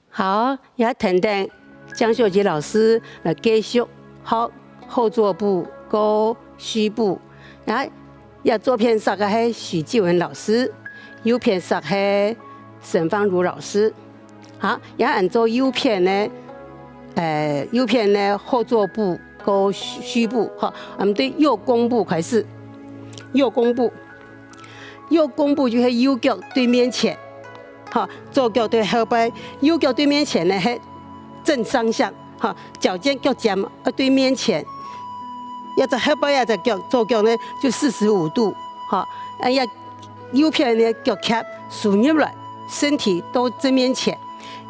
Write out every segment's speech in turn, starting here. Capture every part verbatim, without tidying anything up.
好，也跈等江秀吉老師來繼續學後座部、摎虛部。也，也左片析个係許繼文老師，右片析係沈芳如老師。好，也恁樣右片呢，呃，右片呢後座部摎虛，虛部，好，我們對右弓步開始。右弓步，右弓步就係右腳對面前， 好，左腳對後背，右腳對面前呢係正上向，好，腳尖腳尖愛對面前，這隻後背這隻腳，左腳呢就四十五度，好，哎呀，右片呢腳脥收入來，身體都正面前，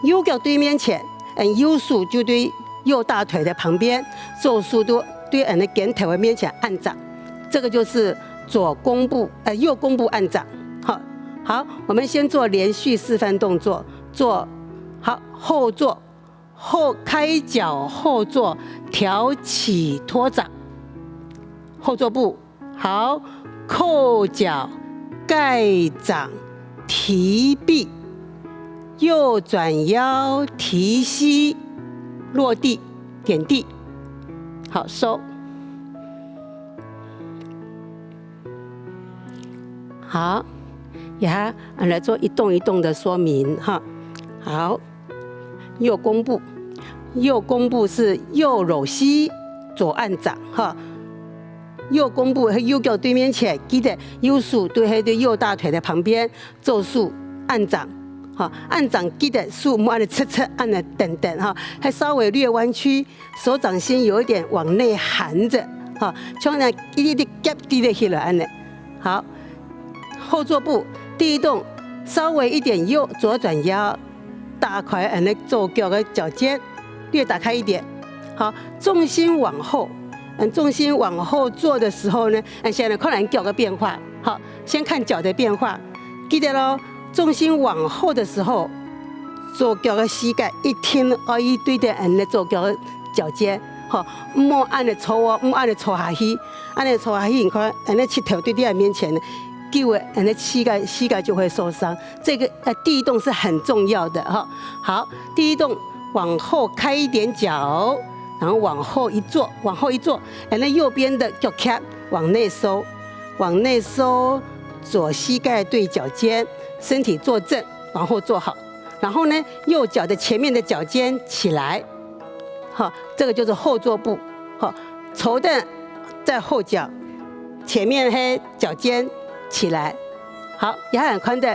右腳對面前，嗯，右手就對右大腿的旁邊，左手都對俺的肩頭的面前恁樣，這個就是左弓步，呃，右弓步恁樣，好。 好，我們先做連續示範動作，做，好，後座，後，開腳後座，挑起托掌，後座步，好，扣腳，蓋掌，提臂，右轉腰，提膝，落地，點地，好，收。 好，這下，啊，來做一動一動的說明哈。好，右弓步，右弓步是右摎膝，左恁樣哈。右弓步係右腳對面前，記得右手對該對右大腿的旁邊，左手恁樣，哈，恁樣記得手莫恁樣直直恁樣等等哈，還稍微略彎曲， 手掌心有一點往內含著，哈，像恁樣一粒粒夾滴个起來恁樣。好，後座步，第一動，稍微一點右，左轉腰，打開俺的左腳的腳尖，略打開一點。好，重心往後，嗯，重心往後坐的時候呢，嗯，現在看咱腳的變化，好，先看腳的變化，記得咯， 重心往後的時候，左腳个膝蓋一定愛對著俺个左腳个腳尖，吼，毋好恁樣坐哦，毋好恁樣坐下去，恁樣坐下去，你看，俺个膝頭對著俺面前，久了，俺个膝蓋，膝蓋就會受傷。這個，呃，第一動是很重要的，哈。好，第一動，往後開一點腳，然後往後一坐，往後一坐，俺个右邊的腳脥往內收，往內收，左膝蓋對腳尖， 身體坐正，往後坐好。然後呢，右腳的前面的腳尖起來，好，這個就是後坐步，好，坐等在後腳，前面係腳尖起來。好，也還看到，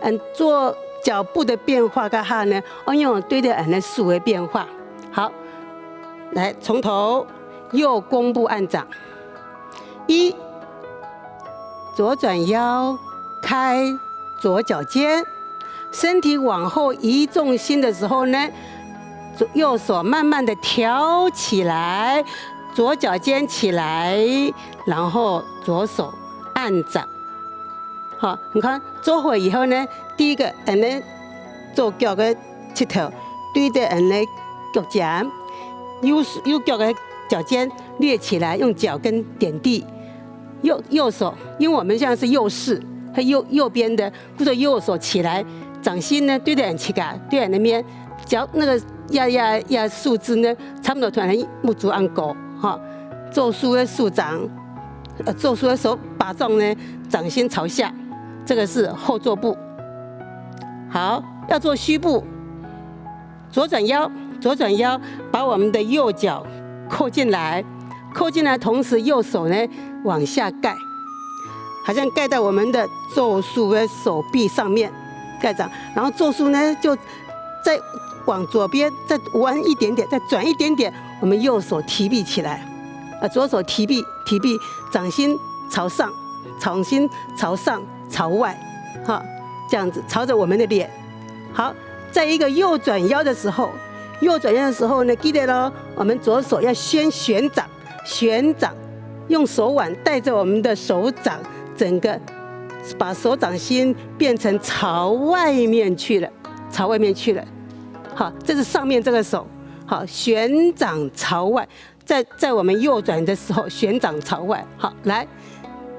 嗯，做腳步的變化，該下呢，愛用對著俺个手个變化。好，來，從頭，右弓步恁樣。 一，左轉腰，開左腳尖，身體往後移重心的時候呢，左，右手慢慢地挑起來，左腳尖起來，然後左手按掌。好，你看，做好以後呢，第一個，俺个左腳个膝頭對著俺个腳尖，右，右腳个腳尖 略起來，用腳跟點地。右，右手，因為我們現在是右式，係右，右邊的，故所右手起來，掌心呢對著俺膝蓋，對俺个面，腳那個呀呀呀，四肢呢，差不多同俺目珠恁高，哈。左手个手掌，呃，左手个手巴掌呢，掌心朝下，這個是後坐步。好，要做虛步， 左轉腰，左轉腰，把我們的右腳扣進來，扣進來，同時右手呢往下蓋，好像蓋到我們的左手的手臂上面，蓋著，然後左手呢就再往左邊再彎一點點，再轉一點點，我們右手提臂起來，呃，左手提臂，提臂，掌心朝上，掌心朝上，朝外，哈，這樣子朝著我們的臉。 好，再一個右轉腰的時候，右轉腰的時候呢，記得咯，我們左手要先旋掌，旋掌，用手腕帶著我們的手掌，整個把手掌心變成朝外面去了，朝外面去了。好，這是上面這個手，好，旋掌朝外，在，在我们右转的时候旋掌朝外。好，来，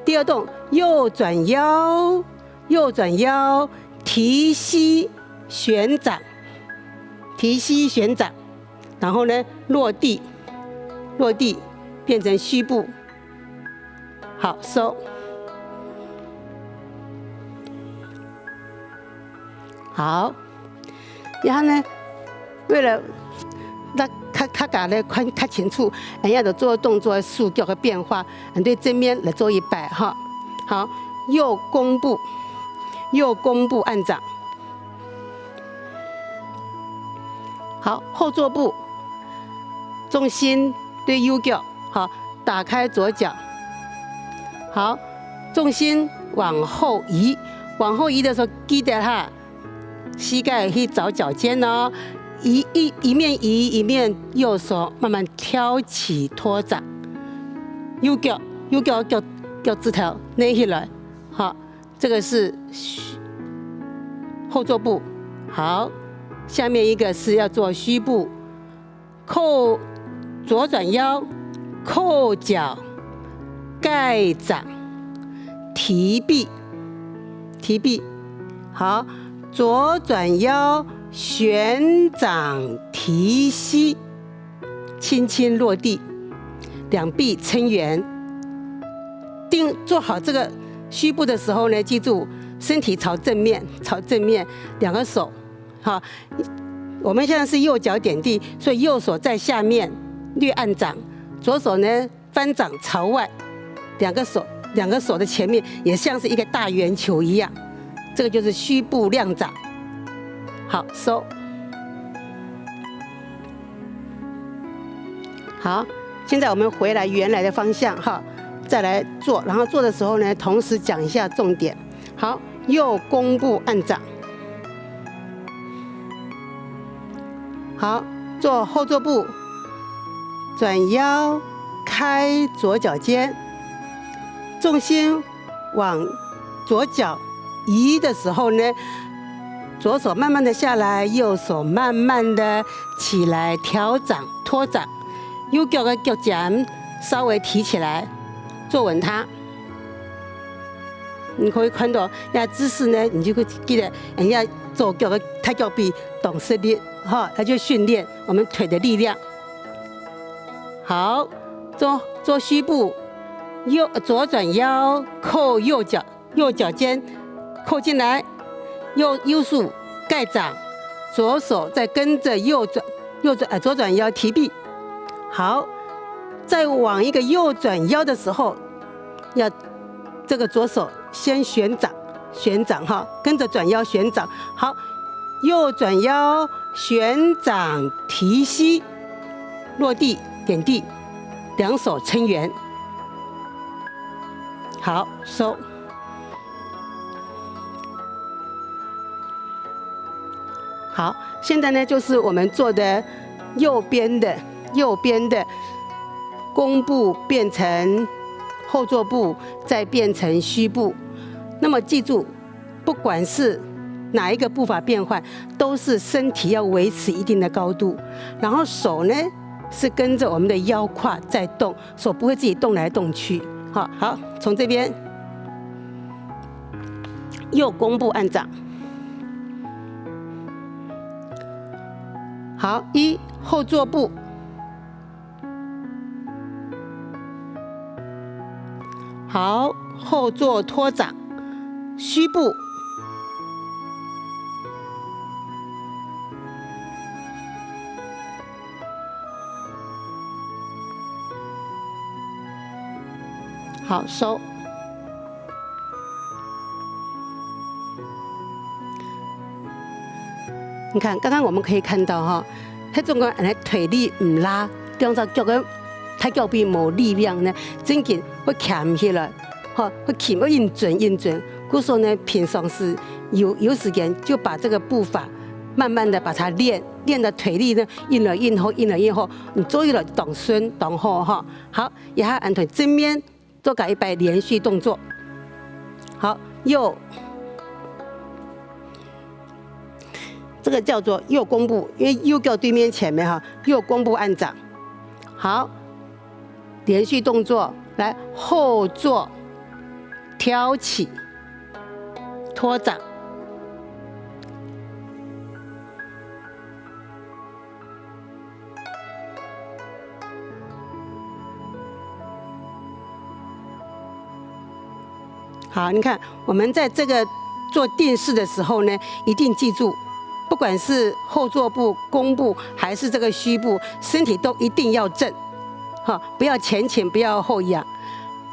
第二动，右转腰，右转腰，提膝旋掌，提膝旋掌，然后呢，落地，落地，变成虚步。好，收。好，然后呢，为了让大，大家呢看，看清楚，哎呀，就做动作手脚的变化，嗯，对正面来做一摆哈。好，右弓步，右弓步按掌。好，后坐步，重心对右脚，好，打开左脚。好，重心往后移，往后移的时候记得哈，膝盖去找脚尖哦。移，一，一面移，一面右手慢慢挑起托掌。右脚，右脚脚，脚趾头捏起来，好，这个是后坐步。好，下面一个是要做虚步，扣，左转腰，扣脚，盖掌，提臂，提臂。好，左转腰，旋掌提膝，轻轻落地，两臂撑圆。定，做好这个虚步的时候呢，记住身体朝正面，朝正面，两个手，好，我们现在是右脚点地，所以右手在下面略按掌，左手呢翻掌朝外，两个手，两个手的前面也像是一个大圆球一样，这个就是虚步亮掌。好，收。好，现在我们回来原来的方向哈，再来做，然后做的时候呢，同时讲一下重点。好，右弓步按掌。好，做后坐步，转腰，开左脚尖，重心往左脚移的时候呢，左手慢慢的下来，右手慢慢的起来，调掌、托掌，右脚的脚尖稍微提起来，坐稳它。你可以看到，那姿势呢，你就会记得，人家左脚的大脚臂动实力，哈，它就训练我们腿的力量。好，做，做虚步，右，左转腰，扣右脚，右脚尖，扣进来，右，右手盖掌，左手再跟着右转，右转，呃，左转腰提臂。好，再往一个右转腰的时候，要这个左手先旋掌，旋掌哈，跟着转腰旋掌。好，右转腰旋掌提膝，落地点地，两手撑圆。好，收。好，现在呢，就是我们做的右边的，右边的弓步变成后坐步，再变成虚步。那么记住，不管是哪一个步伐变换，都是身体要维持一定的高度，然后手呢是跟着我们的腰胯在动，手不会自己动来动去。好，好，从这边右弓步按掌。好，一，后坐步。好，后坐托掌，虚步。好，收。你看，刚刚我们可以看到哈，那种个，哎，腿力唔拉，两只脚个大脚臂无力量呢，真紧会钳起来，哈，会钳，会硬准硬准。故所呢，平常时有，有时间就把这个步伐慢慢的把它练，练的腿力呢，硬来硬好，硬来硬好，你做起来当顺当好哈。好，一下按腿正面 做个一摆连续动作。好，右，这个叫做右弓步，因为右脚对面前面哈，右弓步按掌。好，連續動作，來，後坐、挑起、拖掌。 好，你看，我們在這個做定式的時候呢，一定記住，不管是後坐部、弓步，還是這個虛步，身體都一定要正，哈，不要前傾，不要後仰。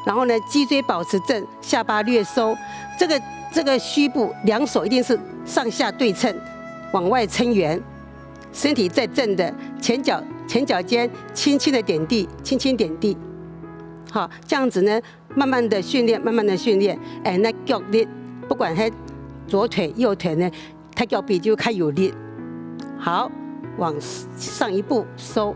然後呢，脊椎保持正，下巴略收。這個，這個虛步，兩手一定是上下對稱，往外撐圓。 身體在正的，前腳，前腳尖輕輕的點地，輕輕點地。好，這樣子呢，慢慢的訓練，慢慢的訓練，哎，該腳力，不管係左腿、右腿呢，大腳髀就較有力。好，往上一步收。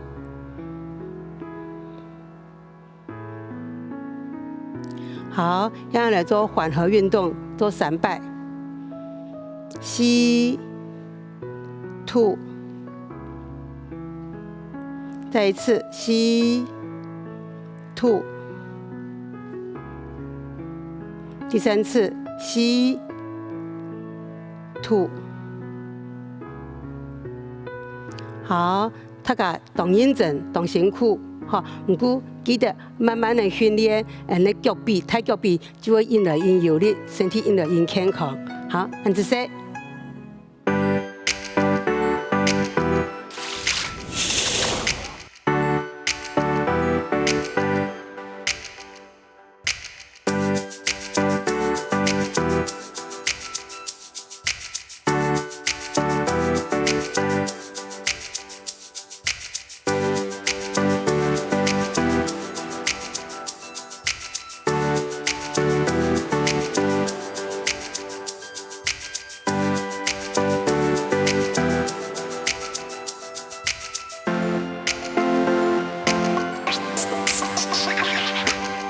好，現在來做緩和運動，做三擺。吸，吐。再一次，吸，吐。第三次，吸，吐。好， 大家當認真，當辛苦，吼，毋過記得慢慢个訓練，恁呢腳髀，大腳髀就會越來越有力，身體越來越健康。好，恁仔細。